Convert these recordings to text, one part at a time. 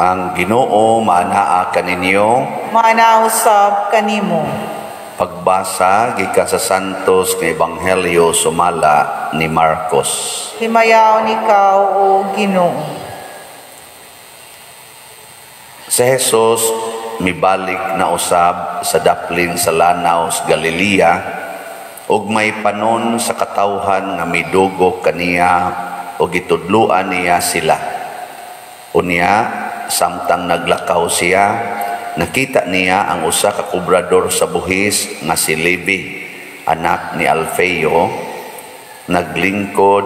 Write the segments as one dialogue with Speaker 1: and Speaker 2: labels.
Speaker 1: Ang Ginoo maanaa kaninyo.
Speaker 2: Maanaa usab kanimo.
Speaker 1: Pagbasa gikan sa Santos nga Ebanghelyo sumala ni Marcos.
Speaker 2: Himayaon ikaw, o Ginoo.
Speaker 1: Si Jesus mibalik na usab sa daplin sa lanaw sa Galilea ug may panon sa katawhan nga midugo kaniya ug gitudloan niya sila. Unya, samtang naglakaw siya, nakita niya ang usa ka kobrador sa buhis nga si Levi, anak ni Alfeo, naglingkod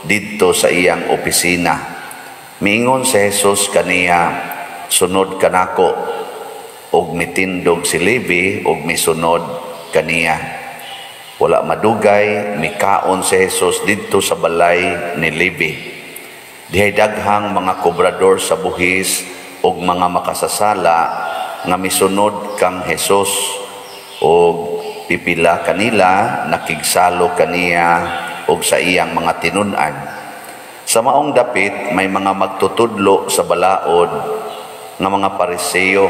Speaker 1: didto sa iyang opisina. Miingon si Jesus kaniya, "Sunod kanako." Ug mitindog si Levi ug misunod kaniya. Wala madugay, mikaon si Jesus didto sa balay ni Levi. Dihay daghang mga kobrador sa buhis ug mga makasasala nga misunod kang Jesus, ug pipila kanila nakigsalo kaniya ug sa iyang mga tinun-an. Sa maong dapit may mga magtutudlo sa balaod nga mga Pariseo,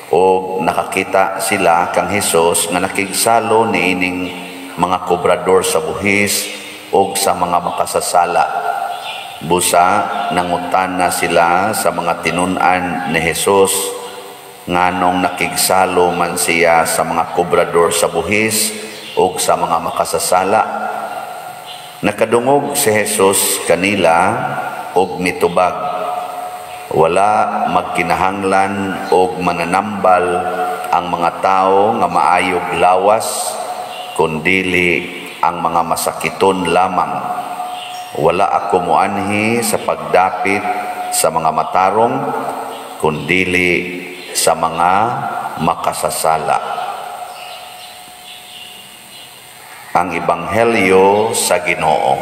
Speaker 1: ug nakakita sila kang Hesus nga nakigsalo niining mga kobrador sa buhis ug sa mga makasasala. Busa nangutana sila sa mga tinun-an ni Hesus nganong nakigsalo man siya sa mga kobrador sa buhis ug sa mga makasasala. Nakadungog si Jesus kanila ug mitubag, "Wala magkinahanglan og mananambal ang mga tawo nga maayog lawas, kundili ang mga masakiton lamang. Wala ako muanhi sa pagdapit sa mga matarong, kundili sa mga makasasala." Ang Ebanghelyo sa Ginoo.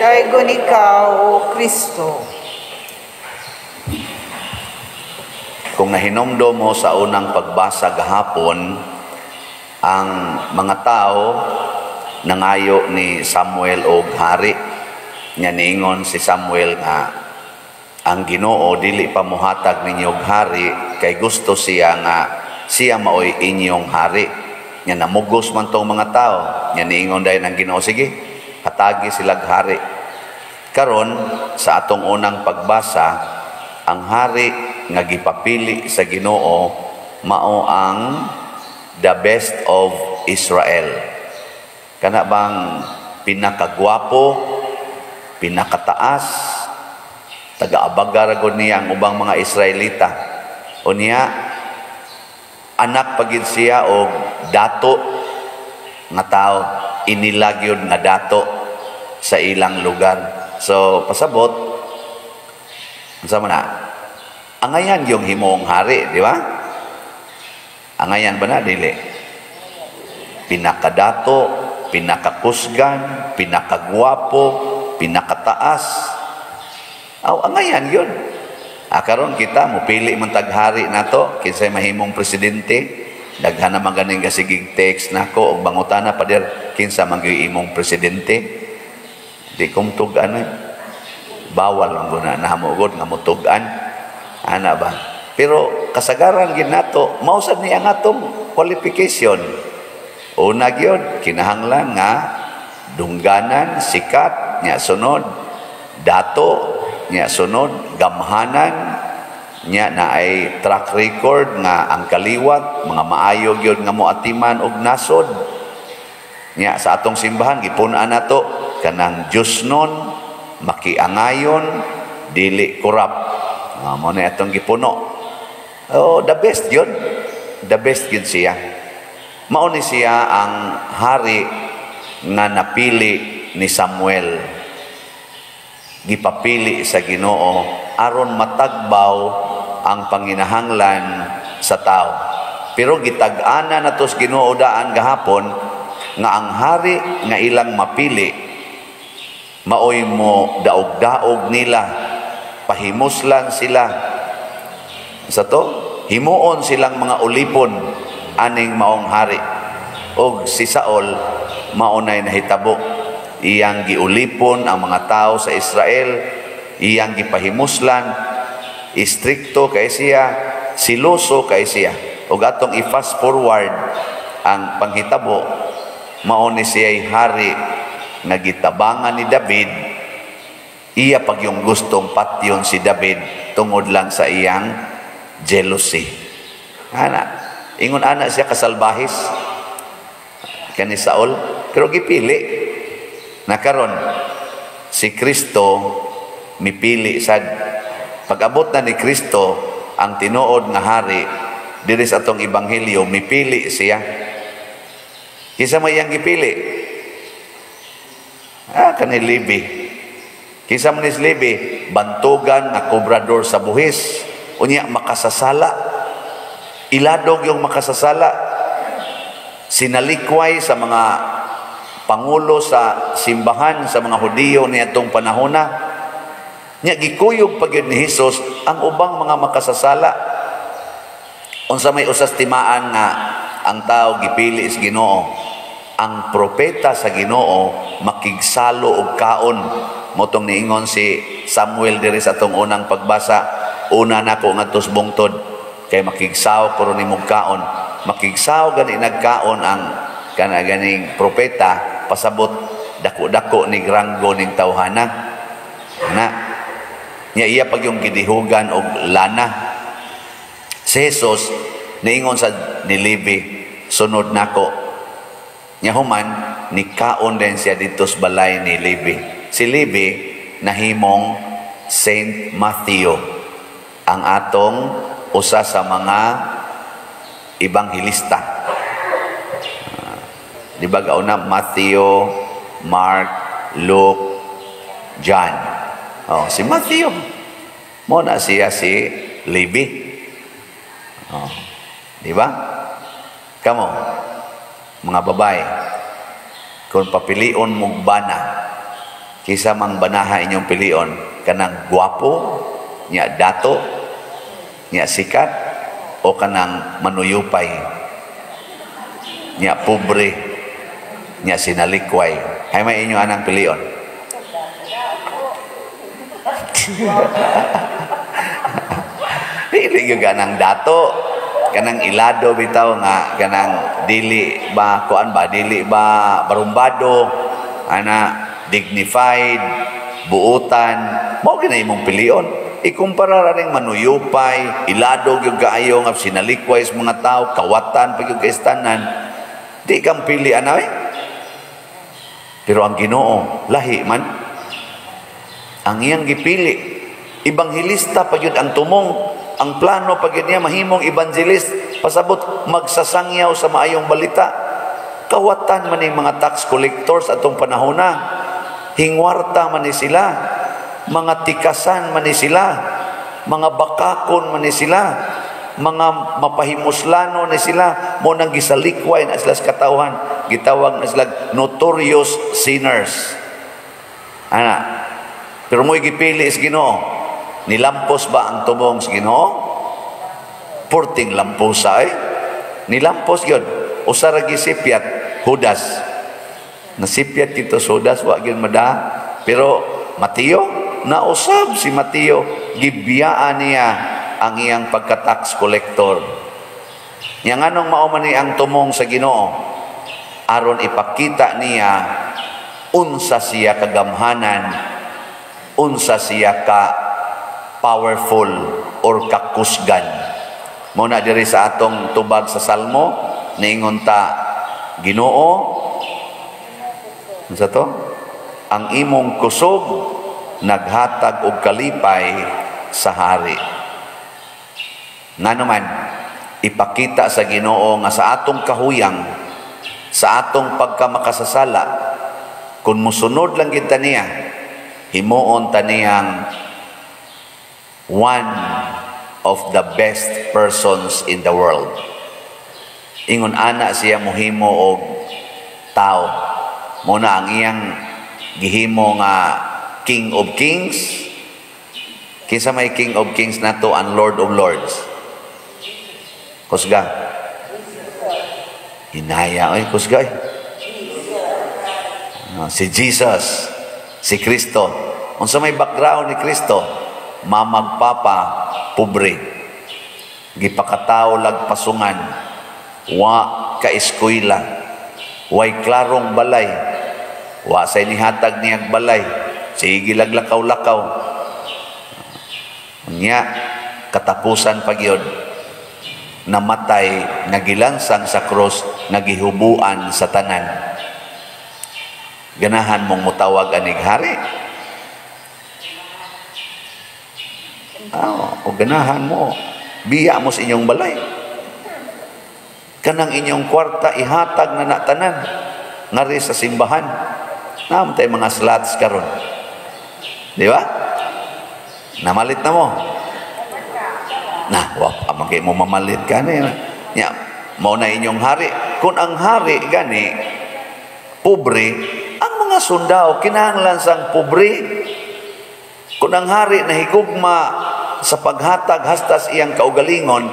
Speaker 2: Daygon ikaw, O Kristo.
Speaker 1: Kung nahinomdom mo sa unang pagbasa gahapon, ang mga tao nangayo ni Samuel og hari. Nya niingon si Samuel nga ang Ginoo dili pa mohatag ninyo og hari kay gusto siya nga siya maoy inyong hari. Nya namugos man tong mga tao. Nya niingon dayon ang Ginoo, sige, hatagi silag hari. Karon sa atong unang pagbasa, ang hari nga gipapili sa Ginoo mao ang the best of Israel. Kana bang pinakagwapo, pinakataas, taga-abaga ra gud niya ang ubang mga Israelita. Unya, anak pagid siya og dato nga tao, inila gyud nga dato sa ilang lugar. So pasabot, unsa man na? Angayan yung himong hari, di ba? Angayan ba na dili? Pinakadato, pinakakusgan, pinakagwapo, pinakataas. Aw, angayan yun. Karon kita mupili man tag hari nato, kinsay mahimong presidente. Daghan naman ganing kasigig text nako og bangutana, "Pader, kinsa man gyud imong presidente?" Di kong tug-an eh. Bawal man guna namo gud nga mutug-an. Ana ba? Pero kasagaran gid nato, mao sad ni ang atong qualification. Una gyud, kinahanglan nga dungganan, sikat, nya sunod dato, nya sunod gamhanan, nya na ay track record nga ang kaliwat mga maayo gyud nga moatiman og nasod. Nya sa atong simbahan gipun-an nato kanang Diyosnon, makiangayon, dili korap. Mo na atong gipuno. Oh, the best yun. The best yun siya. Mao ni siya ang hari nga napili ni Samuel. Gipapili sa Ginoo aron matagbaw ang panginahanglan sa tao. Pero gitag-ana nato sa Ginoo daan gahapon nga ang hari nga ilang mapili maoy mo daog-daog nila, pahimuslan sila sa to, himuon silang mga ulipon aning maong hari. Og si Saul, mao nay nahitabo. Iyang giulipon ang mga tao sa Israel, iyang gipahimuslan. Istrikto kay siya, siloso kay siya. Ug atong i-fast forward ang panghitabo, mao ni siya'y hari nga gitabangan ni David. Iya pag yung gustong patyon si David tungod lang sa iyang jealousy. Ana, ingon ana siya kasalbahis kani Saul, pero gipili. Na karon si Kristo mipili sad. Pag-abot na ni Kristo, ang tinuod nga hari diri sa atong ebanghelyo, mipili siya. Kinsa may iyang gipili? Ah, kani Levi. Kinsa man ni Levi? Bantugan nga kobrador sa buhis. Unya makasasala. Iladog yung makasasala. Sinalikway sa mga pangulo sa simbahan sa mga Hudiyo niadtong panahona. Nya gikuyog pa gyud ni Hesus ang ubang mga makasasala. Unsa may usas timaan nga ang tao gipili sa Ginoo? Ang propeta sa Ginoo makigsalo og kaon. Motong niingon si Samuel diri sa atong unang pagbasa, "Una nako ngadto sa bungtod kay makigsaw ko ron nimong kaon." Makigsaw gani nagkaon ang kana ganing propeta, pasabot dako-dako ni ranggo ning tawhana. Na nya iya pag yung gidihugan og lana. Si Jesus niingon sa ni Levi, "Sunod nako." Nya human nikaon din siya dito sa balay ni Levi. Si Levi nahimong Saint Matthew, ang atong usa sa mga ebanghelista. Di ba gauna Matthew, Mark, Luke, John? Oh, si Matthew. Mo na siya si Levi. Oh, di ba? Kamo, mga babae, kung papilion mong bana, kisa mang banaha inyong pilion, kanang gwapo, nya dato, nya sikat, o kanang manuyupay, nya pobre, nya sinalikway? Hay may inyo anang pilion? Dili gyud kanang dato, kanang ilado bitaw nga kanang dili ba kuan ba, dili ba barumbado ana, dignified, buutan, mao gyud na imong pilion. Ikumpara ra ning manuyupay, ilado gyud kaayo nga sinalikway sa mga tao, kawatan pa gyud kaistanan. Di kang pili ana eh. Pero ang Ginoo lahi man. Ang iyang gipili, ebanghelista pa gyud ang tumong. Ang plano pa gyud niya mahimong evangelist, pasabot magsasangyaw sa maayong balita. Kawatan man ni mga tax collectors atong panahona. Hingwarta man ni sila, mga tikasan man ni sila, mga bakakon man ni sila, mga mapahimuslano ni sila, mo nang gisalikway na sila sa katawhan, gitawag na sila notorious sinners. Ana, pero mo'y gipili sa Ginoo. Nilampos ba ang tumong sa Ginoo? Purting lamposa eh. Nilampos yun. Usa ra gisipyat, Judas. Nasipyat kito sa Judas, wa gyud mada. Pero Mateo, nausab si Mateo, gibiyaan niya ang iyang pagka-tax collector. Nya nganong mao man ni ang tumong sa Ginoo? Aron ipakita niya unsa siya kagamhanan, unsa siya ka powerful or kakusgan. Muna diri sa atong tubag sa Salmo, niingon ta, "Ginoo, unsa to? Ang imong kusog naghatag og kalipay sa hari." Ngano man, ipakita sa Ginoo nga sa atong kahuyang, sa atong pagkamakasasala, kung musunod lang kita niya, himuon ta niyang one of the best persons in the world. Ingon ana siya muhimo og tao. Muna ang iyang gihimo nga King of Kings. Kinsa may King of Kings nato ang Lord of Lords? Kusga. Hinaya oy, kusga. Si Jesus, si Kristo. Unsa may background ni Kristo? Mamag papa pobre, gipakatawo lag pasungan, wa ka eskwela, way klarong balay, wa say nihatag niyag balay, sige lag lakaw-lakaw. Nya katapusan pa gyud, namatay, nagilansang sa krus, nagihubuan sa tanan. Ganahan mong mutawag anig hari? Ah, o ganahan mo biya mo sa inyong balay, kanang inyong kwarta ihatag na natanan ngari sa simbahan? Naam tay mga slots karon, di ba? Namalit na mo na, wa pa man kay mo mamalit ka ni nya. Mao na inyong hari. Kung ang hari gani pobre, ang mga sundao kinahanglan sang pobre. Kung ang hari nahigugma sa paghatag hastas iyang kaugalingon,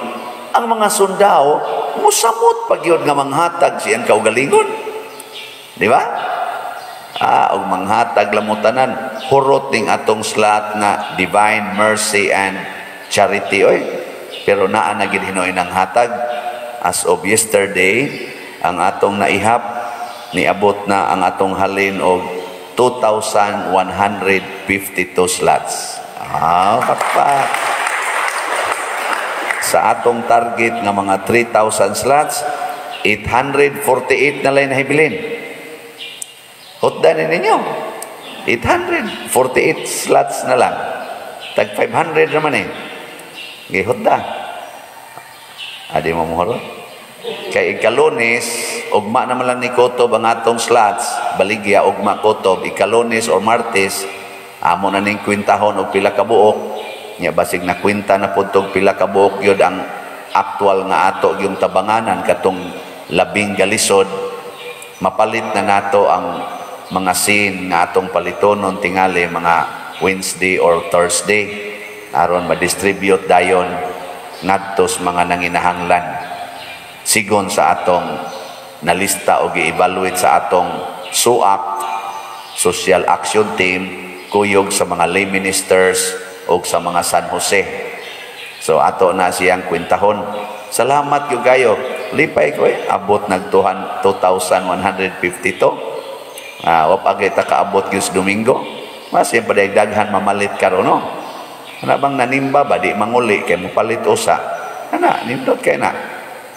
Speaker 1: ang mga sundao musamot pagyud nga manghatag sa iyang kaugalingon, di ba? Ah, og manghatag lamutanan, hurot ning atong slot nga Divine Mercy and Charity, oy. Pero naa na gid hinuoy ng hatag. As of yesterday, ang atong naihap, niabot na ang atong halin og 2,152 slots. Ah, pakpak. Sa atong target nga mga 3,000 slots, 848 na lang nahibilin. Hutdan ninyo. 848 slots na lang. Tag 500 naman eh. Gihutda. Adi mo mohorot. Kay ikalunes, ugma naman lang ni Kotob ang atong slots, baligya ugma Kotob, ikalunes or Martes, amo na ning kwintahon og pila ka buok. Nya basig na kwinta na pud tog pila ka buok gyud ang aktual nga ato yung tabanganan katong labing galisod, mapalit na nato ang mga scene nga atong palitonon tingali mga Wednesday or Thursday aron ma-distribute dayon ngadto sa mga nanginahanglan sigon sa atong nalista o gi-evaluate sa atong SUAC, Social Action Team, kuyog sa mga lay ministers o sa mga San Jose. So ato na siyang kwintahon. Salamat gyud kayo. Lipay ko eh. Abot nag 2,152. Ah, wa pa kita kaabot gyud sa Domingo. Mas yung padagdaghan mamalit karon, no. Ana bang nanimba ba di manguli kay mopalit usa. Ana nindot kay na.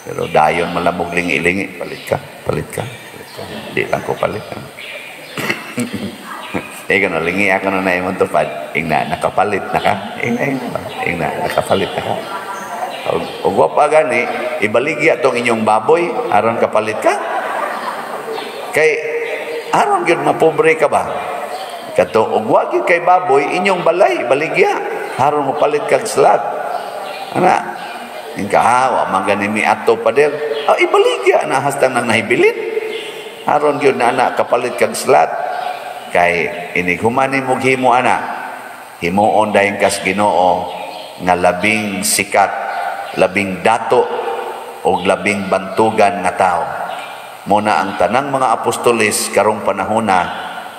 Speaker 1: Pero dayon malamog lingi-lingi, palit ka, palit ka, palit ka. Di lang ko palit. Eh, kano, lingi ako na na imong tupad. Ingna, nakapalit na ka. Ingna, ingna, ingna, nakapalit na ka. Og wa pa gani, ibaligya tong inyong baboy, aron kapalit ka. Kay, aron gyud mapobre ka ba? Kato, og wa gyud kay baboy, inyong balay, baligya. Aron mopalit kag slot. Ana, ingka, ha, wa man gani mi ato pader. Ah, ibaligya na hastang nang nahibilin. Aron gyud na ana kapalit kag slot. Kay inig humani mo himo ana, himuon dayon kas Ginoo nga labing sikat, labing dato og labing bantugan nga tao. Muna ang tanang mga apostoles karong panahona,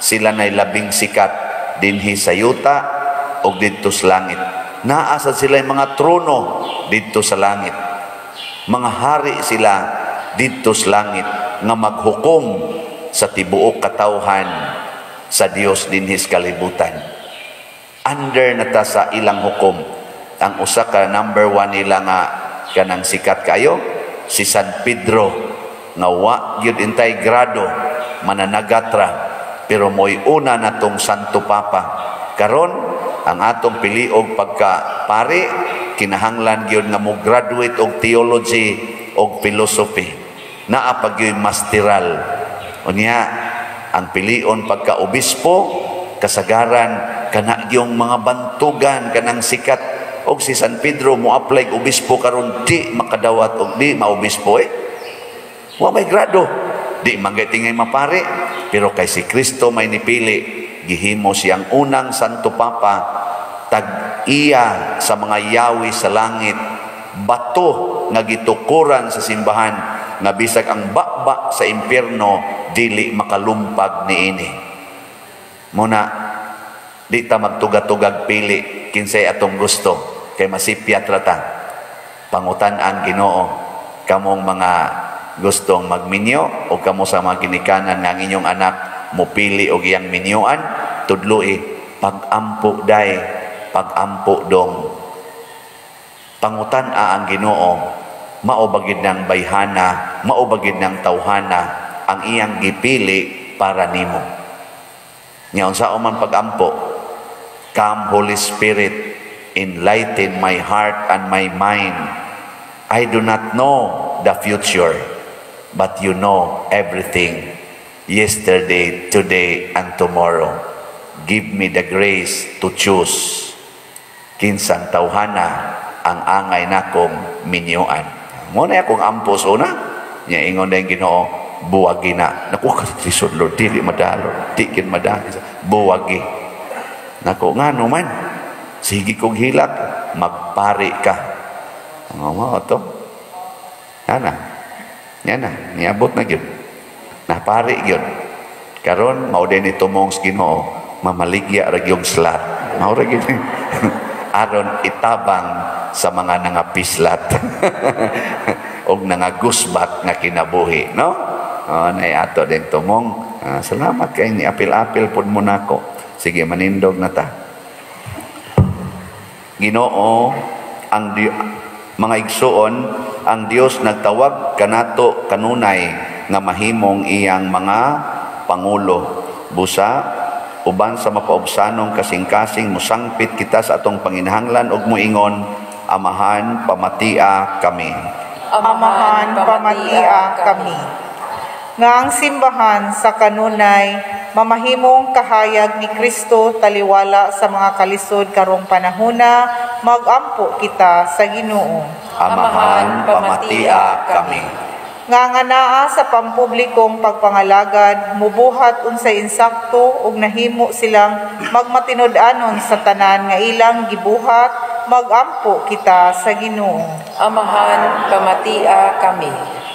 Speaker 1: sila nay labing sikat dinhi sa yuta og didto sa langit. Naa sad sila mga trono didto sa langit. Mga hari sila didto sa langit nga maghukom sa tibuok katawhan sa Dios dinhi sa kalibutan. Under na ta sa ilang hukom. Ang usa ka number one nila nga kanang sikat kayo, si San Pedro, nga wa gyud intay grado, mananagatra, pero mo'y una natong Santo Papa. Karon ang atong piliog pagka pari, kinahanglan gyud nga mo graduate og theology og philosophy. Naa pa gyud masteral. Unya ang pilion pagka obispo, kasagaran kana yung mga bantugan kanang sikat. Og si San Pedro mo apply og obispo karon, di makadawat og di maobispo eh. Wa may grado, di man kay tingay mapari, pero kay si Kristo may nipili, gihimo siyang unang Santo Papa, tag iya sa mga yawi sa langit, bato nga gitukuran sa simbahan, nga bisag ang bakba sa impyerno dili makalumpag niini. Muna di ta magtugatugag pili. kinsay atong gusto kay masipyat ra ta. Pangutan ang Ginoo kamong mga gustong magminyo o kamo sa mga ginikanan nga ang inyong anak mupili og iyang minyuan, tudloi pag-ampo day, pag-ampo dong. Pangutan-a ang Ginoo, mao ba gid ng bayhana, mao ba gid ng tawhana ang iyang gipili para nimo? Nya unsa man pag-ampo? Come, Holy Spirit, enlighten my heart and my mind. I do not know the future, but you know everything, yesterday, today, and tomorrow. Give me the grace to choose kinsang tawhana ang angay nakong minyuan. Mao na akong ampo sa una. Nya ingon na yung Ginoo, "Buwagi na." Naku, lisod, Lord, dili madalo. Di kin madalo. Buwagi. Nako, ngano man? Sige kong hilak, magpari ka. Ang mao to. Ana. Yan na, niabot na gyud. Napari gyud. Karon mao din ni tumong sa Ginoo, mamaligya ra gyud slot. Mao ra gyud. Aron itabang sa mga nangapislat og nangagusbat nga kinabuhi, no? Oh, nay ato din tumong. Ah, salamat kay ni apil-apil pud mo nako. Sige, manindog na ta. Ginoo, ang mga igsuon, ang Dios nagtawag kanato kanunay nga mahimong iyang mga pangulo. Busa uban sa mapaubsanong kasing-kasing, musangpit kita sa atong panginahanglan ug moingon, "Amahan, pamatia kami."
Speaker 2: Amahan, pamatia kami. Nga ang simbahan sa kanunay mamahimong kahayag ni Kristo taliwala sa mga kalisod karong panahona, magampo kita sa Ginoo.
Speaker 1: Amahan, pamatia kami.
Speaker 2: Nga ang anaa sa pampublikong pagpangalagad mubuhat unsay insakto ug nahimo silang magmatinud-anon sa tanan nga ilang gibuhat, magampo kita sa Ginoo.
Speaker 3: Amahan, pamatia kami.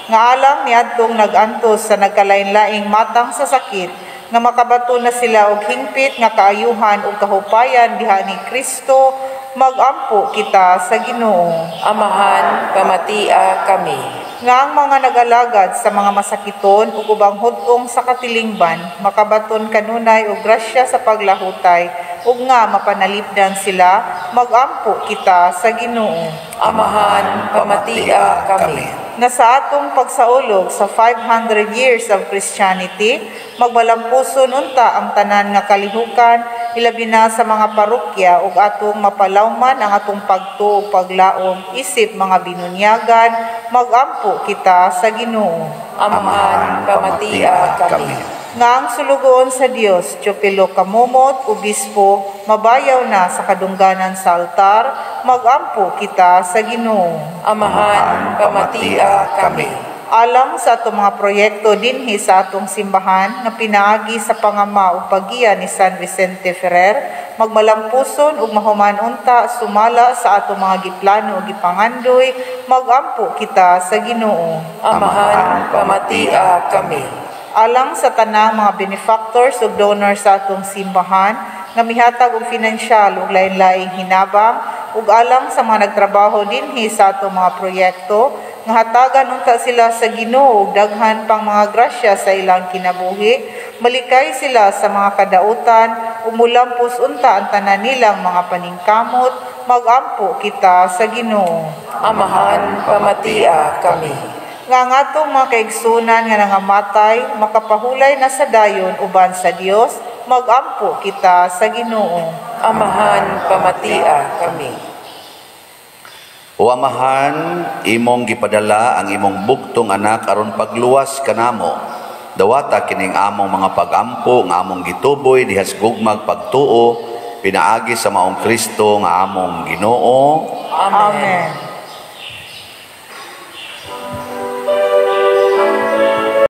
Speaker 2: Nga alang niadtong nag-antos sa nagkalain-laing matang sa sakit, nga makabato na sila og hingpit nga kaayuhan ug kahupayan diha ni Kristo, magampo kita sa Ginoo.
Speaker 3: Amahan, pamatia kami.
Speaker 2: Nga ang mga nag-alagad sa mga masakiton ug ubang hud-ong sa katilingban makabaton kanunay og grasya sa paglahutay ug nga mapanalipdan sila, magampo kita sa Ginoo.
Speaker 3: Amahan, pamatia kami.
Speaker 2: Nga sa atong pagsaulog sa 500 years of Christianity, magmalampuson unta ang tanan nga kalihukan, ilabi na sa mga parokya, ug atong mapalawman ang atong pagtuo ug paglaom isip mga binunyagan, magampo kita sa Ginoo.
Speaker 3: Amahan, pamatia kami.
Speaker 2: Nga ang sulugoon sa Dios, Teofilo Camomot, Obispo, mabayaw na sa kadungganan sa altar, magampo kita sa Ginoo.
Speaker 3: Amahan, pamatia kami.
Speaker 2: Alang sa atong mga proyekto dinhi sa atong simbahan nga pinaagi sa pangama ug paggiya ni San Vicente Ferrer, magmalampuson ug mahuman unta sumala sa atong mga giplano ug gipangandoy, magampo kita sa Ginoo.
Speaker 3: Amahan, pamatia kami.
Speaker 2: Alang sa tanang mga benefactors ug donors sa atong simbahan nga mihatag og finansyal ug lain-laing hinabang, ug alang sa mga nagtrabaho dinhi sa atong mga proyekto, nga hatagan unta sila sa Ginoo og daghan pang mga grasya sa ilang kinabuhi, malikay sila sa mga kadautan ug mulampos unta ang tanan nilang mga paningkamot, magampo kita sa Ginoo.
Speaker 3: Amahan, pamatia kami.
Speaker 2: Nga ang atong mga kaigsunan nga nangamatay makapahulay na sa dayon uban sa Dios, magampo kita sa Ginoo.
Speaker 3: Amahan, pamatia kami.
Speaker 1: O Amahan, imong gipadala ang imong bugtong anak aron pagluwas kanamo. Dawata kining among mga pagampo nga among gituboy diha sa gugmag pagtuo pinaagi sa maong Kristo nga among Ginoo.
Speaker 3: Amen.
Speaker 2: Amen.